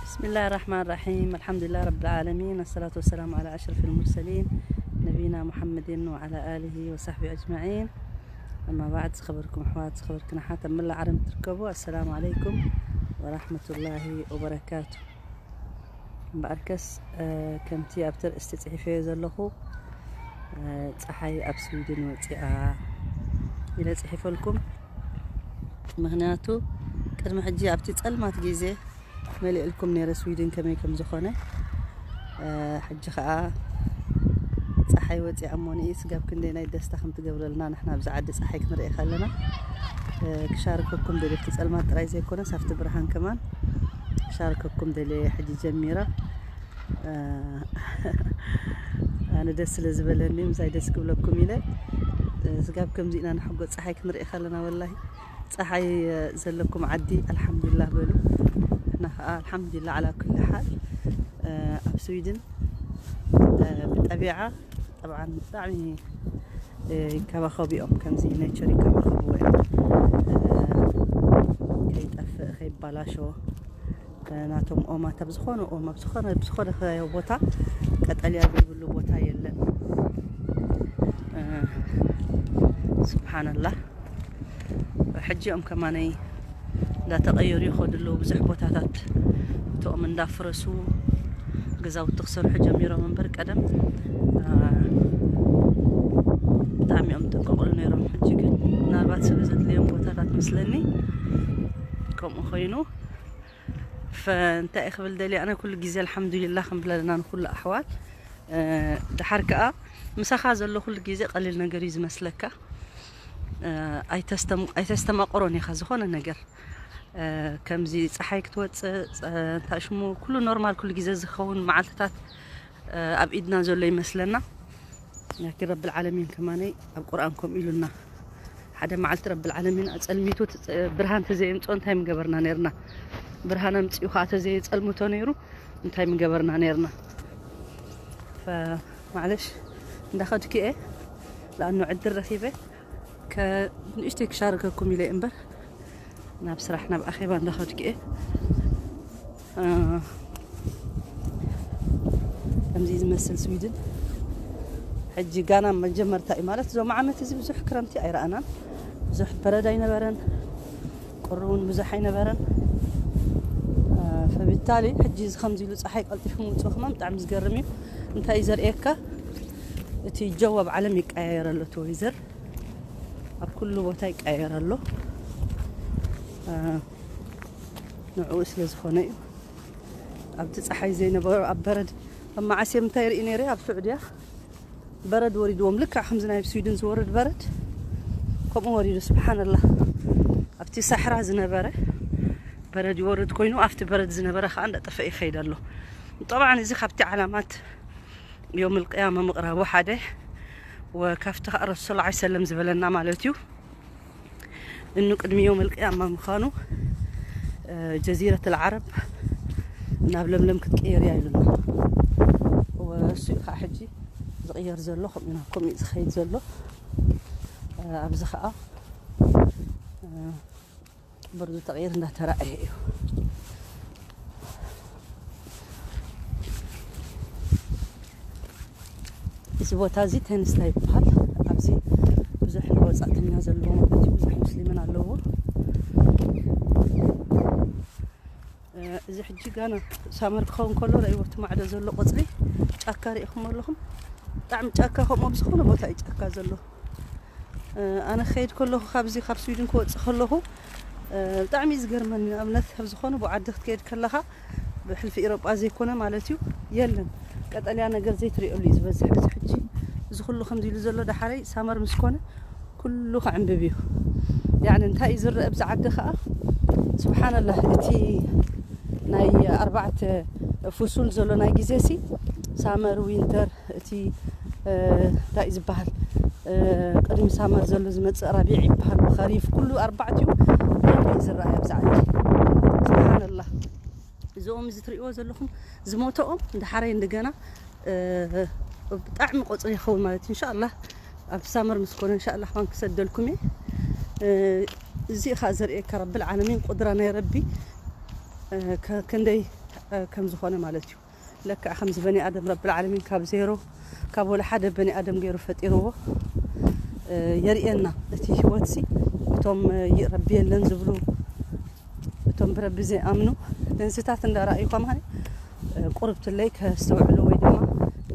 بسم الله الرحمن الرحيم. الحمد لله رب العالمين، الصلاة والسلام على أشرف المرسلين نبينا محمد وعلى آله وصحبه أجمعين. أما بعد، ዝኸበርኩም ኣሕዋት፣ ዝኸበርክን ኣሓት ኣብ መላእ ዓለም ትርከቡ፣ ኣሰላሙ ዓለይኩም ወራሕመቱላሂ ወበረካቱ። እምበኣርከስ፣ እ፣ ከምቲ ኣብቲ ርእስቲ ጽሒፈዮ ዘለኹ፣ እ፣ ጸሓይ ኣብ ስዊድን ወጺኣ ኢለ ጽሒፈልኩም። ምኽንያቱ ቅድሚ ሕጂ ኣብቲ ጸልማት ግዜ መሊእልኩም ነይረ ስዊድን ከመይ ከም ዝኾነ። እ፣ ሕጂ ኸኣ ጸሓይ ወጺኣ እሞ ንኢ ስጋብ ክንደይ ናይ ደስታ ከም ትገብረልና ንሕና ኣብዚ ዓዲ ጸሓይ ክንርኢ ከለና፣ እ፣ ክሻርከኩም ደልየ፣ ኣብቲ ጸልማት ጥራይ ዘይኮነስ ኣብቲ ብርሃን ከማን ክሻርከኩም ደልየ ሕጂ ጀሚረ። እ፣ ኣነ ደስ ስለ ዝበለኒ ምሳይ ደስ ክብለኩም ኢለ፣ እ፣ ስጋብ ከምዚ ኢና ንሕጎ ጸሓይ ክንርኢ ከለና ወላሂ። ጸሓይ ዘለኩም ዓዲ ኣልሓምዱሊላህ በሉ። ንሕና ኸኣ ኣልሓምዱሊላህ ዓላ ኩሊ ሓል፣ እ፣ ኣብ ስዊድን፣ እ፣ ብጠቢዓ ጠብዓን ብጣዕሚ፣ እ፣ ይንከባኸቡ እዮም። ከምዚ ኔቸር ይንከባኸብዎ እዮም። እ፣ ከይጠፍእ፣ ከይባላሾ፣ እ፣ ናቶም ኦማት ኣብ ዝኾነ ኦም፣ ኣብ ዝኾነ፣ ኣብ ዝኾነ ቦታ ቀጠልያ ዘይብሉ ቦታ የለን። እ፣ ስብሓንላህ። ሕጂ እዮም ከማነይ እንዳተቐየሩ ይኸዱ ኣለዉ። ብዙሕ ቦታታት እቶም እንዳፍረሱ ገዛውቲ ክሰርሑ ጀሚሮም እምበር ቀደም፣ አ፣ ብጣዕሚ እዮም ጥንቀቕሉ ነይሮም። ሕጂ ግን ምናልባት ስለ ዘድልዮም ቦታታት መስለኒ ከምኡ ኮይኑ። ፈ-፣ እንታይ ክብል ደልየ ኣነ ኩሉ ግዜ ኣልሓምዱሊላህ ክንብለልና ንኩሉ ኣሕዋት። እ፣ ደሓር ከኣ ምሳኻ ዘሎ ኩሉ ግዜ ቀሊል ነገር እዩ ዝመስለካ። እ፣ ኣይተስተም-፣ ኣይተስተማቕሮን ኢኻ ዝኾነ ነገር። እ፣ ከምዚ ጸሓይ ክትወጽእ፣ ጸ-፣ እንታይ ሽሙ፣ ኩሉ ኖርማል ኩሉ ግዜ ዝኸውን መዓልትታት፣ እ፣ ኣብ ኢድና ዘሎ ይመስለና። ላኪን ረብል ዓለሚን ከማነይ ኣብ ቁርኣን ከምኡ ኢሉና። ሓደ መዓልቲ ረብል ዓለሚን ኣጸልሚቱ ት-፣ ብርሃን ተዘየምጽኦ እንታይ ምገበርና ነይርና? ብርሃን ኣምጺኡ ከኣ ተዘየጸልምቶ ነይሩ እንታይ ምገበርና ነይርና? ፈ-፣ ማዕለሽ እንዳኸድኩ እየ። ለኣኑ ዕድል ረኺበ ከ-፣ ንእሽተይ ክሻርከኩም ኢለ እምበር ናብ ስራሕ ናብ ኣኼባ እንዳኸድኩ እየ። እ፣ ከምዚ ዝመስል ስዊድን ሕጂ ጋና መጀመርታ እዩ ማለት፣ እዞም ዓመት እዚ ብዙሕ ክረምቲ ኣይረኣናን፣ ብዙሕ በረድ ኣይነበረን፣ ቁሪ እውን ብዙሕ ኣይነበረን። እ፣ ፈቢታሊ ሕጂ እዚ ከምዚ ኢሉ ፀሓይ ቀልጢፉ ምውፅኡ ከማን ብጣዕሚ ዝገርም እዩ። እንታይ እዩ ዘርእየካ? እቲ ጀው ኣብ ዓለም ይቀያየር ኣሎ፣ እቲ ወይዘር ኣብ ኩሉ ቦታ ይቀያየር ኣሎ። እ፣ ንዕኡ ስለ ዝኾነ እዩ። ኣብቲ ጸሓይ ዘይነበሩ ኣብ በረድ ኣብ መዓስ እዮም እንታይ ይርኢ ነይረ ኣብ ስዑድያ በረድ ወሪድዎም። ልክዕ ከምዚ ናይ ስዊድን ዝወርድ በረድ ከምኡ ወሪዱ። ስብሓንላ፣ ኣብቲ ሳሕራ ዝነበረ በረድ ይወርድ ኮይኑ ኣብቲ በረድ ዝነበረ ከዓ እንዳጠፈ ይኸይድ ኣሎ። ጠብዓን እዚ ካብቲ ዓላማት ዮም ልቅያማ ምቕራቡ ሓደ ወካፍቲ ከዓ ረሱል ላ ሰለም ዝበለና ማለት እዩ። እኑ ቅድሚ ዮም ልቅያማ ምዃኑ፣ እ፣ ጀዚረት ልዓረብ ናብ ለምለም ክትቅየር እያ ኢሉና። ወእሱ እዩ ከዓ ሕጂ ዝቕየር ዘሎ፣ ከምኡ ኢና፣ ከምኡ እዩ ዝኸይድ ዘሎ። እ፣ ኣብዚ ከዓ፣ እ፣ በርዱ ተቕይር እንዳተራእየ እዩ። እዚ ቦታ እዚ ቴንስታ ይበሃል። ኣብዚ ብዙሕ ናይ ወጻእተኛ ዘለዎ ማለት እዩ። ብዙሕ ሙስሊምን ኣለዎ። እ፣ እዚ ሕጂ ጋና ሳመር ክኸውን ከሎ ረእይዎ፣ እቲ ማዕዶ ዘሎ ቆጽሊ ጫካ ርኢኹም ኣለኹም። ብጣዕሚ ጫካ፣ ከምኡ ኣብ ዝኾነ ቦታ እዩ ጫካ ዘሎ። እ፣ ኣነ ክኸይድ ከለኹ፣ ካብዚ ካብ ስዊድን ክወጽእ ከለኹ፣ እ፣ ብጣዕሚ እዩ ዝገርመኒ። ንኣብነት ኣብ ዝኾነ ብዓዲ ክትከይድ ከለኻ፣ ብሕልፊ ኤሮጳ ዘይኮነ ማለት እዩ፣ የለን። ቀጠልያ ነገር ዘይትሪእሉ እዩ ዝበዝሕ። እዚ ሕጂ እዚ ኩሉ ከምዚ ኢሉ ዘሎ ዳሓረይ ሳመር ምስ ኮነ ኩሉ ክዕንብብ እዩ። ያዕኒ እንታይ እዩ ዝረአ ኣብዚ ዓዲ ኸኣ? ስብሓንላህ፣ እቲ ናይ ኣርባዕተ ፍሱል ዘሎ ናይ ግዜ ሲ፣ ሳመር፣ ዊንተር፣ እቲ፣ እ፣ እንታይ እዩ ዝበሃል? እ፣ ቅድሚ ሳመር ዘሎ ዝመጽእ ረቢዕ ይበሃል፣ ኸሪፍ፣ ኩሉ ኣርባዕቲኡ ብደንቢ እዩ ዝረኣይ ኣብዚ ዓዲ። ስብሓንላህ። እዚኦም እዚ ትርእይዎ ዘለኹም ዝሞተኦም፣ ዳሓረይ እንደገና፣ እ፣ ብጣዕሚ ቆጽሊ ይኸውን ማለት እዩ። ኢንሻኣላህ ኣብ ሳመር ምስ ኮነ ኢንሻኣላህ ኳን ክሰደልኩም እየ። እ፣ እዚ ኸኣ ዘርእየካ ረብል ዓለሚን ቁድራ ናይ ረቢ፣ እ፣ ከ-፣ ክንደይ ከም ዝኾነ ማለት እዩ። ለክዕ ከምዚ በኒ ኣደም ረብል ዓለሚን ካብ ዜሮ፣ ካብ ወላ ሓደ በኒ ኣደም ገይሩ ፈጢርዎ። የርእየና እቲ ህይወትሲ። እቶም ረቢ የለን ዝብሉ፣ እቶም ብረቢ ዘይኣምኑ፣ ለንስታት እንዳረኣዩ ከማን ቁርብትለይ ከስተውዕሉ ወይ ድማ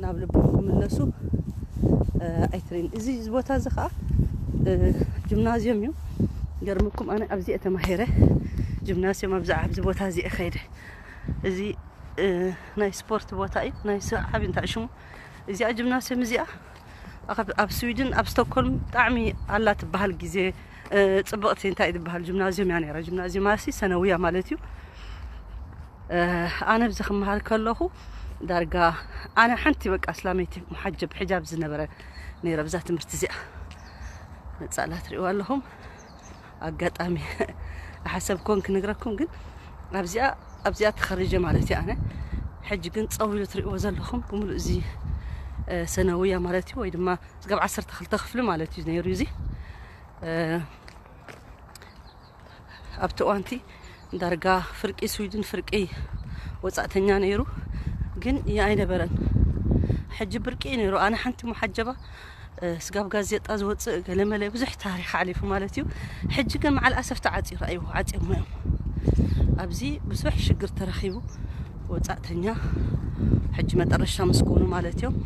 ናብ ልቦም ክምለሱ ኣይትርእን። እዚ ቦታ እዚ ከዓ ጅምናዝዮም እዩ። ገርምኩም ኣነ ኣብዚኣ ተማሂረ፣ ጅምናዝዮም ኣብዛ ኣብዚ ቦታ እዚኣ ከይደ። እዚ ናይ ስፖርት ቦታ እዩ። ናይ ዓብ እንታይ ሽሙ እዚኣ ጅምናስየም እዚኣ ኣብ ስዊድን ኣብ ስቶክሆልም ብጣዕሚ ኣላ ትበሃል ግዜ፣ ፅብቕቲ እንታይ ትበሃል ጅምናዝዮም እያ ነራ። ጅምናዝዮም ኣሲ ሰነውያ ማለት እዩ። ኣነ ብዚ ክመሃል ከለኹ ዳርጋ ኣነ ሓንቲ በቃ እስላመይቲ ሙሓጀብ ሕጃብ ዝነበረ ነይረ ብዛ ትምህርቲ እዚኣ። ነፃላ ትሪእዋ ኣለኹም። ኣጋጣሚ ሓሰብ ኮን ክነግረኩም ግን ኣብዚኣ ኣብዚኣ ተኸሪጀ ማለት እዩ። ኣነ ሕጂ ግን ፀው ኢሉ ትሪእዎ ዘለኹም ብምሉእ እዚ ሰነውያ ማለት እዩ፣ ወይ ድማ ዝገብ ዓሰርተ ክልተ ክፍሊ ማለት እዩ ነይሩ እዚ። ኣብቲ እዋንቲ ዳርጋ ፍርቂ ስዊድን ፍርቂ ወፃእተኛ ነይሩ፣ ግን ኣይነበረን። ሕጂ ብርቂ እዩ ነይሩ። ኣነ ሓንቲ ሙሓጀባ ስጋብ ጋዜጣ ዝወፅእ ገለመለ ብዙሕ ታሪክ ሓሊፉ ማለት እዩ። ሕጂ ግን መዓል ኣሰፍ ተዓፅዩ ረኣይዎ፣ ዓፅዮሞ እዮም። ኣብዚ ብዙሕ ሽግር ተረኺቡ፣ ወፃእተኛ ሕጂ መጠረሻ ምስ ኮኑ ማለት እዮም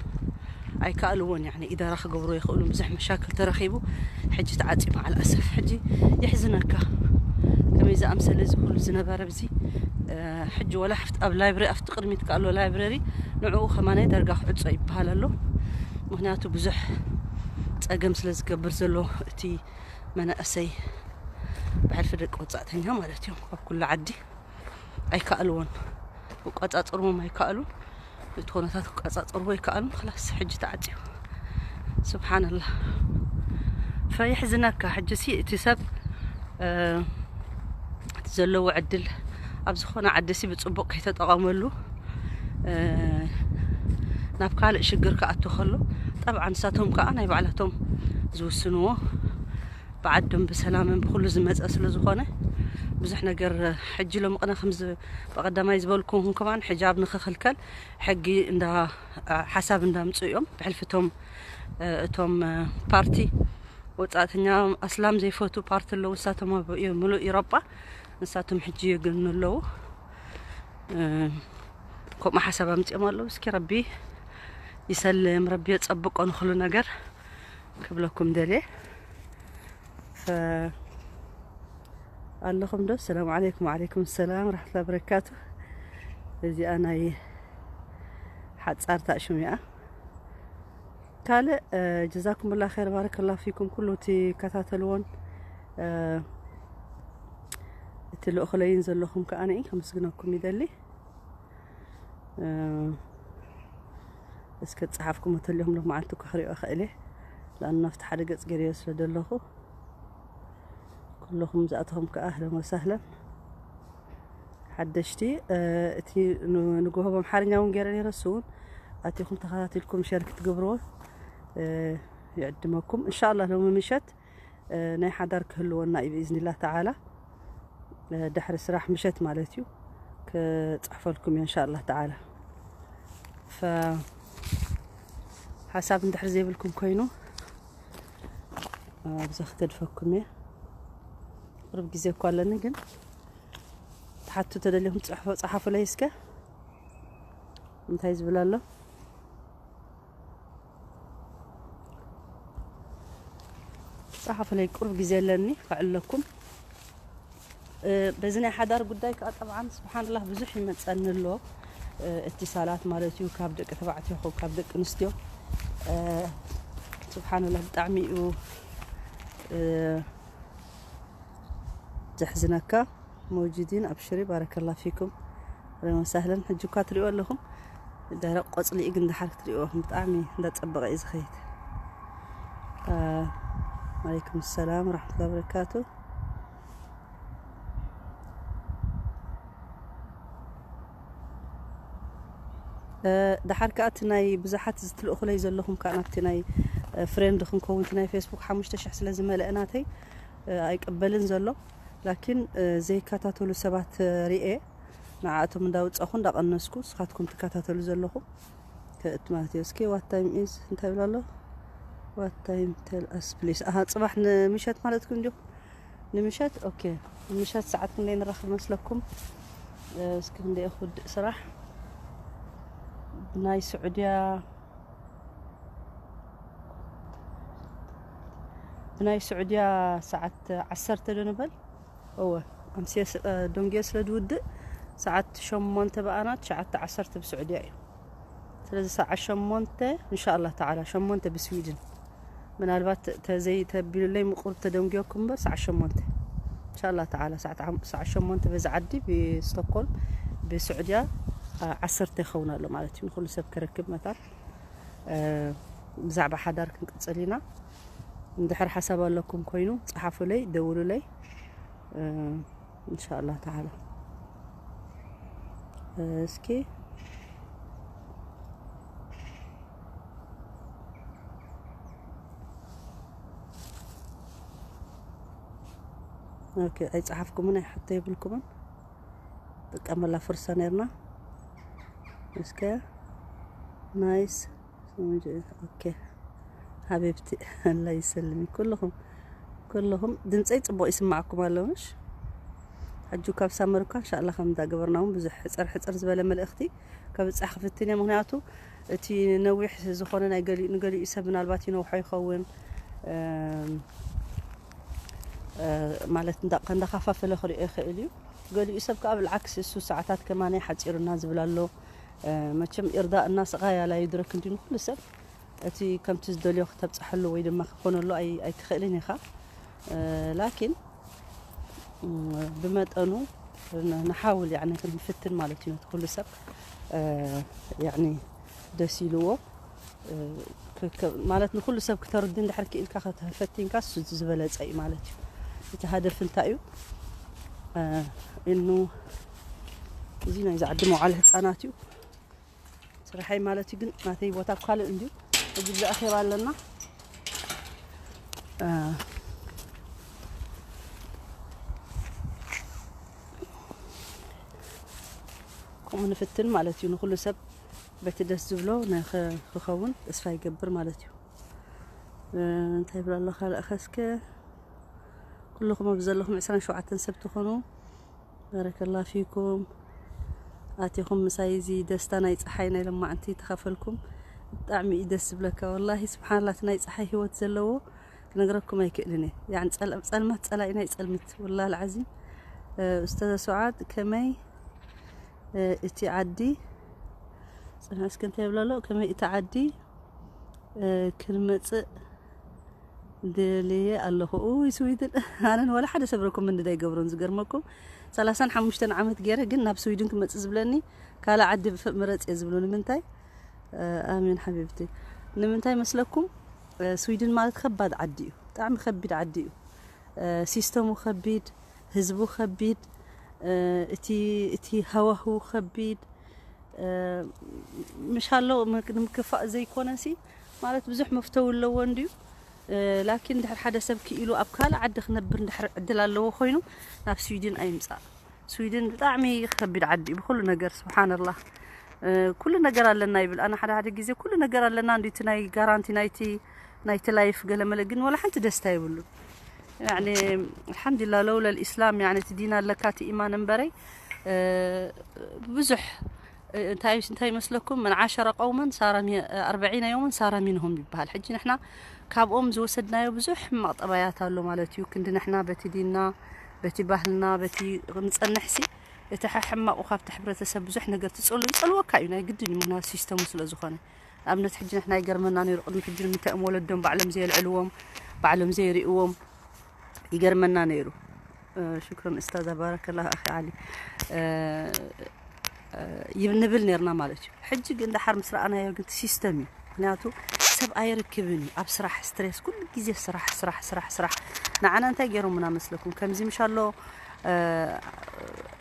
ኣይከኣልዎን። ያኒ ኢዳራ ክገብሩ ይኽእሉ፣ ብዙሕ መሻክል ተረኺቡ። ሕጂ ተዓፅዩ መዓል ኣሰፍ። ሕጂ የሕዝነካ። ከመይ ዝኣምሰለ እዚ ኩሉ ዝነበረ ኣብዚ ሕጂ ወላ ኣብ ላይብረሪ ኣብቲ ቅድሚት ከኣሎ ላይብረሪ ንዕኡ ከማናይ ዳርጋ ክዕፆ ይበሃል ኣሎ። ምክንያቱ ብዙሕ ፀገም ስለ ዝገብር ዘሎ እቲ መናእሰይ ብሕልፊ ደቂ ወፃእተኛ ማለት እዮም ካብ ኩሉ ዓዲ ኣይከኣልዎን፣ ክቋፃፀርዎም ኣይከኣሉን። እቲ ኩነታት ክቋፃፀርዎ ኣይከኣሉን። ክላስ ሕጂ ተዓፅዩ። ስብሓንላህ። ፈየሕዝነካ። ሕጂ ሲ እቲ ሰብ እቲ ዘለዎ ዕድል ኣብ ዝኾነ ዓዲ ሲ ብፅቡቕ ከይተጠቐመሉ ናብ ካልእ ሽግር ክኣቱ ከሎ ጠብዓ ንሳቶም ከዓ ናይ ባዕላቶም ዝውስንዎ ብዓዶም ብሰላምን ብኩሉ ዝመፀ ስለ ዝኾነ ብዙሕ ነገር ሕጂ ሎም ቅነ ከምዚ ብቐዳማይ ዝበልኩኹም ከማን ሕጃብ ንክኽልከል ሕጊ እንዳ ሓሳብ እንዳምፁ እዮም ብሕልፍቶም እቶም ፓርቲ ወፃእተኛ ኣስላም ዘይፈቱ ፓርቲ ኣለዉ። ንሳቶም ኣብ ምሉእ ኢሮጳ ንሳቶም ሕጂ የገኑ ኣለዉ። ከምኡ ሓሳብ ኣምፅኦም ኣለዉ። እስኪ ረቢ ይሰልም፣ ረቢ የፀብቆ ንኩሉ ነገር ክብለኩም ደልየ። ኣለኹም ዶ? ሰላም ዓለይኩም። ወዓለይኩም ሰላም ረሕመቱላ በረካቱ። እዚኣ ናይ ሓፃር ታእሽም እያ። ካልእ ጀዛኩምላ ኸይር ባረከላ ፊኩም ኩሉ ትከታተልዎን እቲ ልእኽለይን ዘለኹም ከዓ ነይ ከመስግነኩም ይደሊ። እስከ ጸሓፍኩም ተልዮም ሎ መዓልቲ እኮ ክሪኦ ኽእለ ለኣኑ ናብቲ ሓደ ገጽ ገሪዮ ስለ ደለኹ ኩልኹም ዝኣተኹም ከዓ ኣህለን ወሳህለን። ሓደሽቲ እቲ ንጎሆ ኣምሓርኛ እውን ገይረ ነይረ እሱ እውን ኣቲኹም ተኸታቲልኩም ሸር ክትገብርዎ ይዕድመኩም። እንሻላ ሎሚ ምሸት ናይ ሓዳር ክህልወና እዩ ብኢዝኒላ ተዓላ። ድሕሪ ስራሕ ምሸት ማለት እዩ ክፅሕፈልኩም እየ እንሻላ ተዓላ። ሓሳብ እንድሕር ዘይብልኩም ኮይኑ ኣብዚ ክገድፈኩም እየ። ቅርብ ግዜ እኳ ኣለኒ ግን ትሓቱ ተደሊኹም ፅሕፎ ፀሓፉለይ እስከ እንታይ ዝብል ኣሎ? ጸሓፉለይ ቁሩብ ግዜ ኣለኒ ክዕለኩም። በዚ ናይ ሓዳር ጉዳይ ከዓ ጠብዓን ስብሓንላህ ብዙሕ ይመፀኒ ኣሎ። እትሳላት ማለት እዩ ካብ ደቂ ተባዕትዮ ይኹን ካብ ደቂ ኣንስትዮ ስብሓንላህ ብጣዕሚ እዩ ዘሕዝነካ። መውጅዲን ኣብሽሪ ባረከላ ፊኩም። ረመሳህለን ሕጂ እኳ ትሪኦ ኣለኹም ደረቅ ቆፅሊ እዩ ግን ደሓር ክትሪኦ ብጣዕሚ እንዳፀበቀ እዩ ዝኸይድ። ኣለይኩም ሰላም ረሕመቱላ በረካቱ። ደሓር ከዓ እቲ ናይ ብዙሓት ዝትልእኹለይ ዘለኹም ከዓ ናብቲ ናይ ፍሬንድ ክንከውን እቲ ናይ ፌስቡክ ሓሙሽተ ሽሕ ስለ ዝመልአ ናተይ ኣይቅበልን ዘሎ ላኪን ዘይከታተሉ ሰባት ርኤ ንዓኣቶም እንዳውጻኹ እንዳቐነስኩ ንስኻትኩም ትከታተሉ ዘለኹም ከእት ማለት እዩ። እስኪ what time is እንታይ ይብል ኣሎ? What time tell us please። ኣሃ፣ ጽባሕ ንምሸት ማለትኩም እንዲኹም? ንምሸት፣ ኦኬ። ንምሸት ሰዓት ክንደይ ንራኸብ መስለኩም? እ፣ እስኪ ክንደይ ክውድእ ስራሕ? ብናይ ስዑድያ፣ ብናይ ስዑድያ ሰዓት ዓሰርተ ዶ ንበል? እወ፣ ኣምስየ ስ-፣ እ፣ ደንጉየ ስለ ዝውድእ ሰዓት ሸሞንተ ብኣና፣ ትሽዓተ ዓሰርተ ብስዑድያ እዩ። ስለዚ ሰዓት ሸሞንተ፣ እንሻኣላህ ተዓላ፣ ሸሞንተ ብስዊድን። ምናልባት ተዘይ ተቢሉለይ ምቁር ተደንጉየኩም እምበር፣ ሰዓት ሸሞንተ። እንሻኣላህ ተዓላ፣ ሰዓት ዓም-፣ ሰዓት ሸሞንተ በዚ ዓዲ፣ ብስቶክሆልም፣ ብስዑድያ፣ አ፣ ዓሰርተ ይኸውን ኣሎ ማለት እዩ። ንኹሉ ሰብ ክረክብ መታን፣ እ፣ ብዛዕባ ሓዳር ክንቅጽል ኢና። እንድሕር ሓሳብ ኣለኩም ኮይኑ፣ ጸሓፉለይ፣ ደውሉለይ። እ፣ እንሻኣላህ ተዓላ። እ፣ እስኪ። ኦኬ፣ ኣይጸሓፍኩምን፣ ኣይሕቶ የብልኩምን። ጥቀመላ ፍርሳ ነርና። እስከ ናይስ ኦኬ። ሓቢብቲ፣ ኣላ ይሰልሚ። ኩልኹም፣ ኩልኹም ድምፀይ ፅቡቕ ይስማዕኩም ኣሎ፣ ምሽ? ሕጂ ካብ ሳመር እኳ እንሻላ ከም እንዳገበርና እውን ብዙሕ ሕፅር ሕፅር ዝበለ መልእኽቲ ከብፃሕ ክፍትን እየ። ምኽንያቱ እቲ ነዊሕ ዝኾነ ናይ ገሊኡ፣ ንገሊኡ ሰብ ምናልባት ይነውሖ ይኸውን። እም፣ እ፣ ማለት እንዳ-፣ እንዳኻፋፈለ ክሪኦ ይኽእል እዩ። ገሊኡ ሰብ ከዓ ብልዓክስ እሱ ሰዓታት ከማን ሓፂሩና ዝብል ኣሎ። እ፣ መቸም ኢርዳ እና ስቓይ ኣላ ይድረክ እንዲ ንኩሉ ሰብ እቲ ከምቲ ዝደልዮ ክተብፅሐሉ ወይ ድማ ክኾነሉ ኣይ-፣ ኣይትኽእልን ኢኻ። እ፣ ላኪን፣ እም፣ ብመጠኑ ን-፣ ንሓውል ያዕኒ ክንፍትን ማለት እዩ። ነቲ ኩሉ ሰብ፣ እ፣ ያዕኒ ደስ ኢልዎ፣ እ፣ ክ-፣ ክ-፣ ማለት ንኩሉ ሰብ ክተርዲ እንድሕር ክኢልካ፣ ከተ-፣ ፈቲንካ እሱ ዝበለጸ እዩ ማለት እዩ። እቲ ሃደፍ እንታይ እዩ? እ፣ እኑ እዚ ናይዚ ዓዲ መውዓሊ ህፃናት እዩ። ስራሐይ ማለት እዩ፣ ግን ናተይ ቦታ ካልእ እንድዩ። ሕጂ ብዛዕባ ኣለና። እ፣ ከምኡ ንፍትን ማለት እዩ። ንኩሉ ሰብ በቲ ደስ ዝብሎ ንኽ-፣ ክኸውን ተስፋ ይገብር ማለት እዩ። እ፣ እንታይ ይብል ኣሎ ካልእ ኸ እስከ? ኩልኹም ኣብ ዘለኹም ዕስራን ሸውዓተን ሰብ ትኾኑ። ባረከላ ፊኩም። ኣቲኹም ምሳይ እዚ ደስታ ናይ ፀሓይ ናይ ለማዕንቲ ተኻፈልኩም። ብጣዕሚ እዩ ደስ ዝብለካ። ወላሂ ስብሓንላ፣ እቲ ናይ ፀሓይ ህይወት ዘለዎ ክነግረኩም ኣይክእልን እየ። ያዕኒ ፀል-፣ ፀልማት ፀላኢ ናይ ፀልምት። ወላሂ ልዓዚም፣ እ፣ ኡስታዘ ሱዓድ ከመይ፣ እ፣ እቲ ዓዲ፣ ፅንሕ እስኪ እንታይ ይብል ኣሎ? ከመይ እቲ ዓዲ፣ እ፣ ክንመፅእ ደልየ ኣለኹ። እውይ ስዊድን፣ ኣነን ወላ ሓደ ሰብ ረኮመንድ ኣይገብሮን። ዝገርመኩም፣ ሰላሳን ሓሙሽተን ዓመት ገይረ፣ ግን ናብ ስዊድን ክመፅእ ዝብለኒ ካልእ ዓዲ ብፍ-፣ ምረፅ እየ ዝብሉ። ንምንታይ? እ፣ ኣሜን ሓቢብቲ። ንምንታይ መስለኩም? እ፣ ስዊድን ማለት ከባድ ዓዲ እዩ። ብጣዕሚ ከቢድ ዓዲ እዩ። እ፣ ሲስተሙ ከቢድ፣ ህዝቡ ከቢድ፣ እ፣ እቲ፣ እቲ ሃዋህው ከቢድ፣ እ፣ ምሽ ኣሎ ምክ-፣ ንምክፋእ ዘይኮነሲ፣ ማለት ብዙሕ መፍተዊ ኣለዎ እንድዩ። እ፣ ላኪን ድሕር ሓደ ሰብ ክኢሉ ኣብ ካልእ ዓዲ ክነብር እንድሕር ዕድል ኣለዎ ኮይኑ፣ ናብ ስዊድን ኣይምጻእ። ስዊድን ብጣዕሚ ከቢድ ዓዲ እዩ ብኩሉ ነገር፣ ስብሓንላህ። እ፣ ኩሉ ነገር ኣለና ይብል። ኣነ ሓደ ሓደ ግዜ ኩሉ ነገር ኣለና እንዲ፣ እቲ ናይ ጋራንቲ ናይቲ፣ ናይቲ ላይፍ ገለመለ፣ ግን ወላ ሓንቲ ደስታ የብሉን። ያዕኒ፣ ኣልሓምዱሊላህ፣ ለውለል ኢስላም፣ ያዕኒ፣ እቲ ዲን ኣለካ፣ እቲ ኢማን እምበረይ፣ እ፣ ብዙሕ፣ እ፣ እንታይ፣ እንታይ ይመስለኩም? መን ዓሸረ ቀውመን ሳራ ሚ-፣ ኣርበዒነ የውመን ሳራ ሚንሁም ይበሃል። ሕጂ ንሕና ካብኦም ዝወሰድናዮ ብዙሕ ሕማቕ ጠባያት ኣሎ ማለት እዩ። ክንዲ ንሕና በቲ ዲንና፣ በቲ ባህልና፣ በቲ ንጸንሕሲ፣ እቲ ሕማቑ ካብቲ ሕብረተሰብ ብዙሕ ነገር ትጸሉ-፣ ይጸልወካ እዩ፣ ናይ ግድን እዩ፣ ምኽንያቱ ሲስተሙ ስለ ዝኾነ። ንኣብነት ሕጂ ንሕና ይገርመና ነይሩ፣ ቅድሚ ሕጂ ንምንታይ እዮም ወለዶም ባዕሎም ዘየልዕልዎም፣ ባዕሎም ዘይርእዎም ይገርመና ነይሩ። እ፣ ሽክረን እስታዛ፣ ባረከላህ ኣኺ ዓሊ። እ፣ እ፣ ይብ-፣ ንብል ነርና ማለት እዩ። ሕጂ ግን ደሓር ምስ ረኣናዮ ግን እቲ ሲስተም እዩ። ምኽንያቱ ሰብ ኣይርክብን እዩ። ኣብ ስራሕ ስትሬስ፣ ኩሉ ግዜ ስራሕ፣ ስራሕ፣ ስራሕ፣ ስራሕ። ንዓና እንታይ ገይሮምና መስለኩም? ከምዚ ምሽ ኣሎ፣ እ፣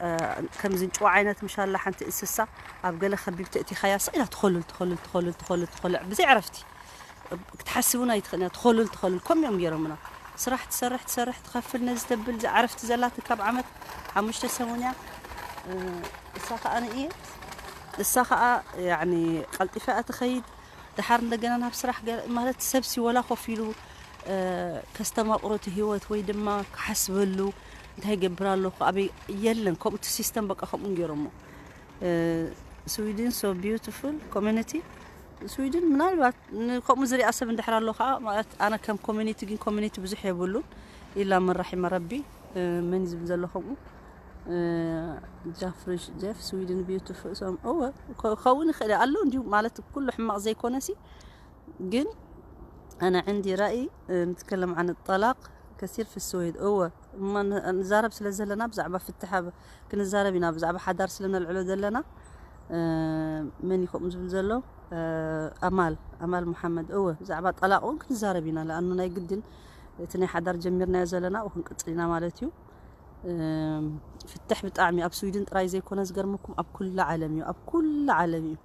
እ፣ ከምዚ እንጭዋ ዓይነት ምሽ ኣላ ሓንቲ እንስሳ ኣብ ገለ ከቢብ ተእቲኻያ ስቕ ኢላ ትኸሉል፣ ትኸሉል፣ ትኸሉል፣ ትኸሉል፣ ትኸሉል ብዘይ ዕረፍቲ። ክትሓስብ እውን ኣይትኽእልን እያ። ትኸሉል፣ ትኸሉል። ከምኡ እዮም ገይሮምና። ስራሕ ትሰርሕ፣ ትሰርሕ፣ ትኸፍል፣ ነዚ ተብል፣ እዛ ዕረፍቲ ዘላትን ካብ ዓመት ሓሙሽተ ሰሙን እያ። እሳ ከዓ ንእየ እሳ ከዓ ያኒ ቀልጢፋ እያ ትኸይድ። ድሓር እንደገና ናብ ስራሕ ገ- ማለት ሰብሲ ወላ ኮፍ ኢሉ ከስተማቕሮ እቲ ህይወት ወይ ድማ ክሓስበሉ እንታይ ይገብር ኣለኹ ኣበይ የለን። ከምኡ እቲ ሲስተም በቃ ከምኡ ገይሮሞ። Sweden so beautiful community። ስዊድን ምናልባት ከምኡ ዝሪኣ ሰብ እንድሕር ኣሎ ከዓ ማለት ኣነ ከም ኮሚኒቲ ግን ኮሚኒቲ ብዙሕ የብሉን ኢላ መራሒ መረቢ መን ዝብል ዘሎ ከምኡ ጃፍሪሽ ጀፍ ስዊድን ቢዩቲፉል እወ ከውን ይኽእል ኣሎ እንዲሁ ማለት ኩሉ ሕማቕ ዘይኮነሲ ግን أنا عندي رأي نتكلم عن الطلاق كثير في السويد እወ እማ ንዛረብ ስለ ዘለና ብዛዕባ ፍትሕ ክንዛረብ ኢና ብዛዕባ ሓዳር ስለ ነልዕሎ ዘለና መን ይኸም ዝብል ዘሎ ኣማል ኣማል መሓመድ እወ ብዛዕባ ጠላቕ እውን ክንዛረብ ኢና ለኣኑ ናይ ግድን እቲ ናይ ሓዳር ጀሚርናዮ ዘለና ኣብኡ ክንቅፅል ኢና ማለት እዩ ፍትሕ ብጣዕሚ ኣብ ስዊድን ጥራይ ዘይኮነ ዝገርመኩም ኣብ ኩላ ዓለም እዩ ኣብ ኩላ ዓለም እዩ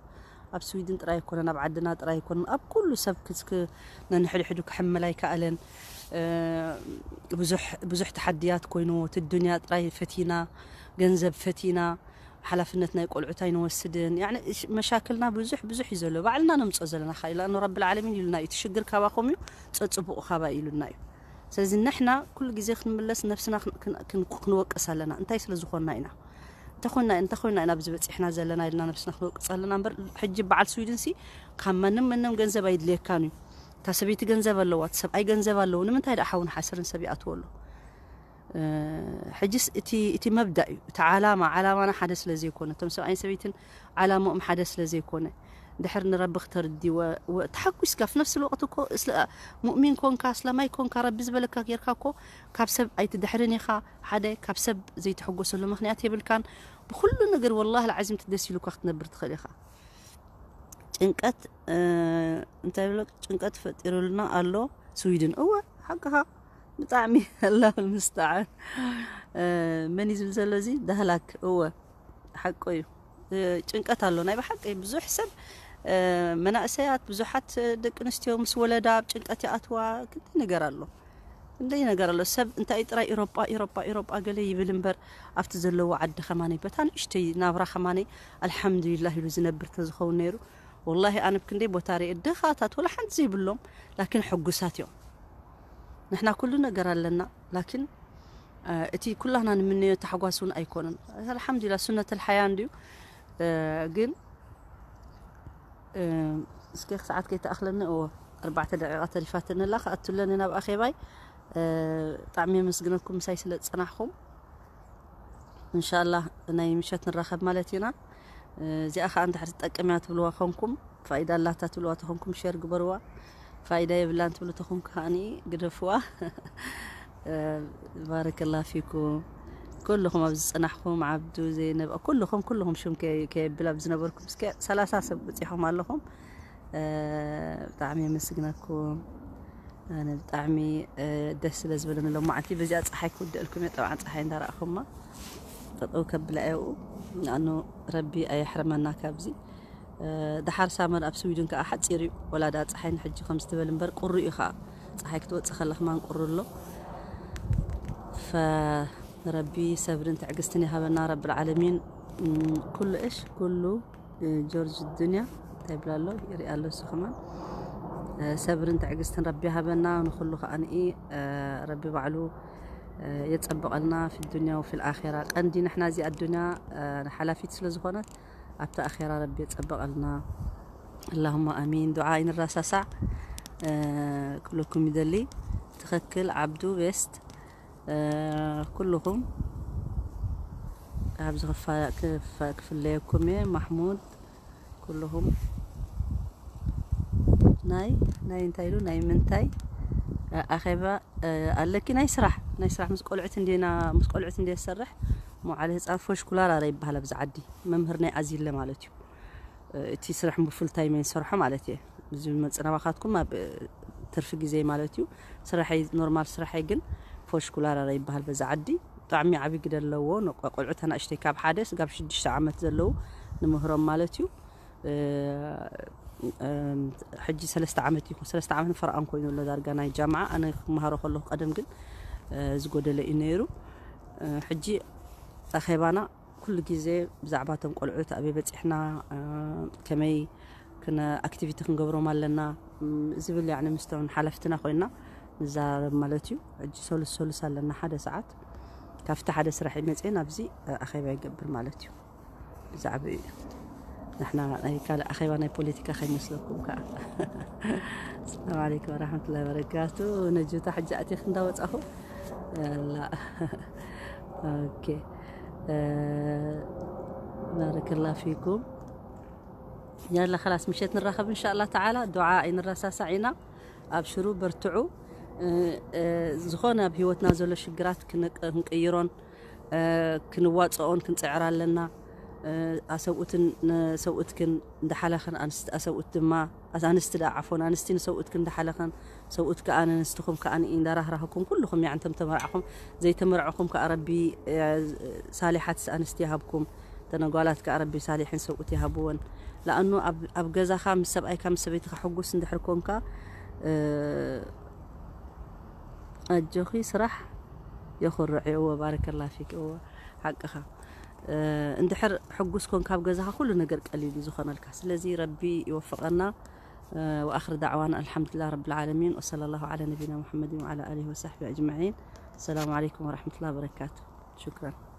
ኣብ ስዊድን ጥራይ ኣይኮነን ኣብ ዓድና ጥራይ ኣይኮነን ኣብ ኩሉ ሰብ ክስክ ነንሕድሕዱ ክሕምል ኣይከኣለን ብዙሕ ብዙሕ ተሓድያት ኮይንዎ እቲ ዱንያ ጥራይ ፈቲና ገንዘብ ፈቲና ሓላፍነት ናይ ቆልዑት ኣይንወስድን ያኒ መሻክልና ብዙሕ ብዙሕ እዩ ዘሎ ባዕልና ነምፅኦ ዘለና ካ ኢላ ረቢ ዓለሚን ኢሉና እዩ እቲ ሽግር ካባኹም እዩ ፀፅቡቑ ካባ ኢሉና እዩ ስለዚ ንሕና ኩሉ ግዜ ክንምለስ ነብስና ክንወቅስ ኣለና እንታይ ስለ ዝኾንና ኢና እንተኾይና እንተኾይና ኢና ብዚ በፂሕና ዘለና ኢልና ነብስና ክንወቅስ ኣለና እምበር ሕጂ በዓል ስዊድን ሲ ካብ ማንም መንም ገንዘብ ኣይድልየካን እዩ እታ ሰበይቲ ገንዘብ ኣለዋ እቲ ሰብኣይ ገንዘብ ኣለዎ ንምንታይ ደኣ ሓውን ሓስርን ሰብ ይኣትዎ ኣሎ ሕጂስ እቲ እቲ መብዳ እዩ እቲ ዓላማ ዓላማና ሓደ ስለ ዘይኮነ እቶም ሰብኣይን ሰበይትን ዓላማኦም ሓደ ስለ ዘይኮነ ድሕር ንረቢ ክተርዲ ተሓጒስካ ፍ ነፍሲ ልወቅት እኮ ሙእሚን ኮንካ እስላማይ ኮንካ ረቢ ዝበለካ ጌርካ እኮ ካብ ሰብ ኣይትድሕርን ኢኻ ሓደ ካብ ሰብ ዘይትሕጎሰሉ ምክንያት የብልካን ብኩሉ ነገር ወላሂ ልዓዚም ትደስ ኢሉካ ክትነብር ትኽእል ኢኻ ጭንቀት እንታይ ብሎ ጭንቀት ፈጢሩልና ኣሎ ስዊድን እወ ሓቅኻ ብጣዕሚ ኣላሁ ልምስተዓን መን እዩ ዝብል ዘሎ እዚ ዳህላክ እወ ሓቆ እዩ ጭንቀት ኣሎ ናይ ብሓቂ ብዙሕ ሰብ መናእሰያት ብዙሓት ደቂ ኣንስትዮ ምስ ወለዳ ኣብ ጭንቀት ይኣትዋ ክንደይ ነገር ኣሎ ክንደይ ነገር ኣሎ ሰብ እንታይ ጥራይ ኢሮጳ ኢሮጳ ኢሮጳ ገለ ይብል እምበር ኣብቲ ዘለዎ ዓዲ ከማነይ በታ ንእሽተይ ናብራ ከማነይ ኣልሓምዱሊላህ ኢሉ ዝነብር ተዝኸውን ነይሩ ወላሂ ኣነ ብክንደይ ቦታ ርኤ ድኻታት ወላ ሓንቲ ዘይብሎም ላኪን ሕጉሳት እዮም ንሕና ኩሉ ነገር ኣለና ላኪን እቲ ኩላህና ንምነዮ ተሓጓስ እውን ኣይኮነን ኣልሓምዱሊላ ሱነት ልሓያ እንድዩ ግን እስከ ሰዓት ከይተኣኽለኒ እዎ ኣርባዕተ ደቂቃ ተሪፋትኒ ኣላ ክኣቱለኒ ናብ ኣኼባይ ብጣዕሚ የመስግነኩም ምሳይ ስለ ዝፀናሕኩም እንሻላ ናይ ምሸት ንራኸብ ማለት ኢና እዚኣ ከዓ እንድሕር ትጠቅም እያ ትብልዋ ኮንኩም ፋይዳ ኣላታ ትብልዋ ተኾንኩም ሸር ግበርዋ ፋይዳ የብላን ትብሉ ተኾንኩ ከዓኒ ግደፍዋ ባረከላ ፊኩም ኩልኹም ኣብ ዝፅናሕኩም ዓብዱ ዘይነብ ኩልኹም ኩልኹም ሽም ከየብል ኣብ ዝነበርኩም እስከ ሰላሳ ሰብ በፂሖም ኣለኹም ብጣዕሚ የመስግነኩም ኣነ ብጣዕሚ ደስ ስለ ዝበለኒ ሎማዓንቲ በዚኣ ፀሓይ ክውደአልኩም እየ ጠብዓ ፀሓይ እንዳረእኹማ ጠጠው ከብላ እየኡ ኣኑ ረቢ ኣየሕረመና ካብዚ ደሓር ሳመር ኣብ ስዊድን ከዓ ሓፂር እዩ ወላ ዳ ፀሓይ ንሕጂ ከም ዝትበል እምበር ቁሩ እዩ ከዓ ፀሓይ ክትወፅእ ከላ ከማን ቁሩ ኣሎ ፈረቢ ሰብርን ትዕግስትን ይሃበና ረቢ ልዓለሚን ኩሉ እሽ ኩሉ ጆርጅ ዱንያ እንታይ ይብላ ኣሎ ይርኢ ኣሎ እሱ ከማን ሰብርን ትዕግስትን ረቢ ሃበና ንኩሉ ከዓ ንኢ ረቢ ባዕሉ የጸብቐልና ፊ ዱንያ ወፊ ልኣኼራ ቀንዲ ንሕና እዚ ኣዱንያ ሓላፊት ስለ ዝኾነት ኣብቲ ኣኼራ ረቢ የጸብቐልና ኣላሁማ ኣሚን ዱዓ ኣይንረሳሳዕ ኩለኩም ይደሊ ትኽክል ዓብዱ ቤስት ኩልኹም ኣብዚ ክፋ ክፍለየኩም እየ ማሕሙድ ኩልኹም ናይ ናይ እንታይ ኢሉ ናይ ምንታይ ኣኼባ ኣለኪ ናይ ስራሕ ናይ ስራሕ ምስ ቆልዑት እንዴና ምስ ቆልዑት እንዴ ዝሰርሕ መዓለ ህፃን ፎሽኩላር ኣረ ይበሃል ኣብዚ ዓዲ መምህር ናይ ኣዚለ ማለት እዩ እቲ ስራሕ ብፉል ታይም ዝሰርሖ ማለት እየ እዚ መፅእ ናባኻትኩም ኣብ ትርፊ ግዜ ማለት እዩ ስራሐይ ኖርማል ስራሐይ ግን ፎሽኩላር ኣረ ይበሃል በዛ ዓዲ ብጣዕሚ ዓብዪ ግደ ኣለዎ ቆልዑት ኣናእሽተይ ካብ ሓደ ስጋብ ሽዱሽተ ዓመት ዘለዉ ንምህሮም ማለት እዩ ሕጂ ሰለስተ ዓመት እዩ ሰለስተ ዓመት ፈርቓን ኮይኑ ኣሎ ዳርጋ ናይ ጃምዓ ኣነ ክመሃሮ ከለኹ ቀደም ግን ዝጎደለ እዩ ነይሩ ሕጂ ኣኼባና ኩሉ ግዜ ብዛዕባ እቶም ቆልዑት ኣበይ በጺሕና፣ እ፣ ከመይ ክነ ኣክቲቪቲ ክንገብሮም ኣለና፣ ም፣ ዝብል ያኒ ምስቶም ሓለፍትና ኮይና ንዛረብ ማለት እዩ። ሕጂ ሰሉስ ሰሉስ ኣለና ሓደ ሰዓት ካብቲ ሓደ ስራሕ ይመጽእ ናብዚ፣ እ፣ ኣኼባ ይገብር ማለት እዩ። ብዛዕባ እዩ። ንሕና ናይ ካልእ ኣኼባ ናይ ፖለቲካ ከይመስለኩም ከዓ። ሰላም ዓለይኩም ወራሕመቱላሂ ወበረካቱ። ነጁታ ሕጂ ኣእቲኽ እንዳወጻኹ። ያላ። ኦኬ። እ፣ ባረከላ ፊኩም። ያላ፣ ኸላስ፣ ምሸት ንራኸብ እንሻላ ተዓላ። ዱዓ ኣይንረሳሳዕ ኢና። ኣብሽሩ፣ በርትዑ። እ፣ እ፣ ዝኾነ ኣብ ህይወትና ዘሎ ሽግራት ክንቅ-፣ ክንቅይሮን፣ እ፣ ክንዋጽኦን ክንጽዕር ኣለና። እ፣ ኣሰብኡትን ንሰብኡትክን እንዳሓለኽን፣ ኣንስት-፣ ኣሰብኡት ድማ፣ ኣንስቲ ደኣ ዓፎን፣ ኣንስቲ ንሰብኡትክን እንዳሓለኽን፣ ሰብኡት ከኣ ንንስትኹም ከኣ እንዳራህራህኩም፣ ኩልኹም ያዕንቶም ተመርዕኹም፣ ዘይተመርዕኹም ከኣ ረቢ፣ እ፣ ሳሊሓት ኣንስቲ ይሃብኩም። እተን ጓላት ከኣ ረቢ ሳሊሕን ሰብኡት ይሃብወን። ለኣኑ ኣብ፣ ኣብ ገዛኻ ምስ ሰብኣይካ ምስ ሰበይትኻ ሕጉስ እንድሕር ኮንካ፣ እ፣ ኣጆኺ ስራሕ የኹርዕ እዩ። እወ፣ ባረከላ ፊክ። እወ፣ ሓቅኻ። እ፣ እንድሕር ሕጉስ ኮንካ ኣብ ገዛኻ ኩሉ ነገር ቀሊል እዩ ዝኾነልካ። ስለዚ ረቢ ይወፍቐና። እ፣ ወኣኽር ዳዕዋና ኣልሓምዱሊላህ ረብል ዓለሚን። ወሰለላሁ ዓላ ነቢና ሙሐመድን ወዓላ ኣሊሂ ወሰሕቢሂ ኣጅመዒን። ሰላሙ ዓለይኩም ወረሕመቱላሂ ወበረካቱ። ሹክራን።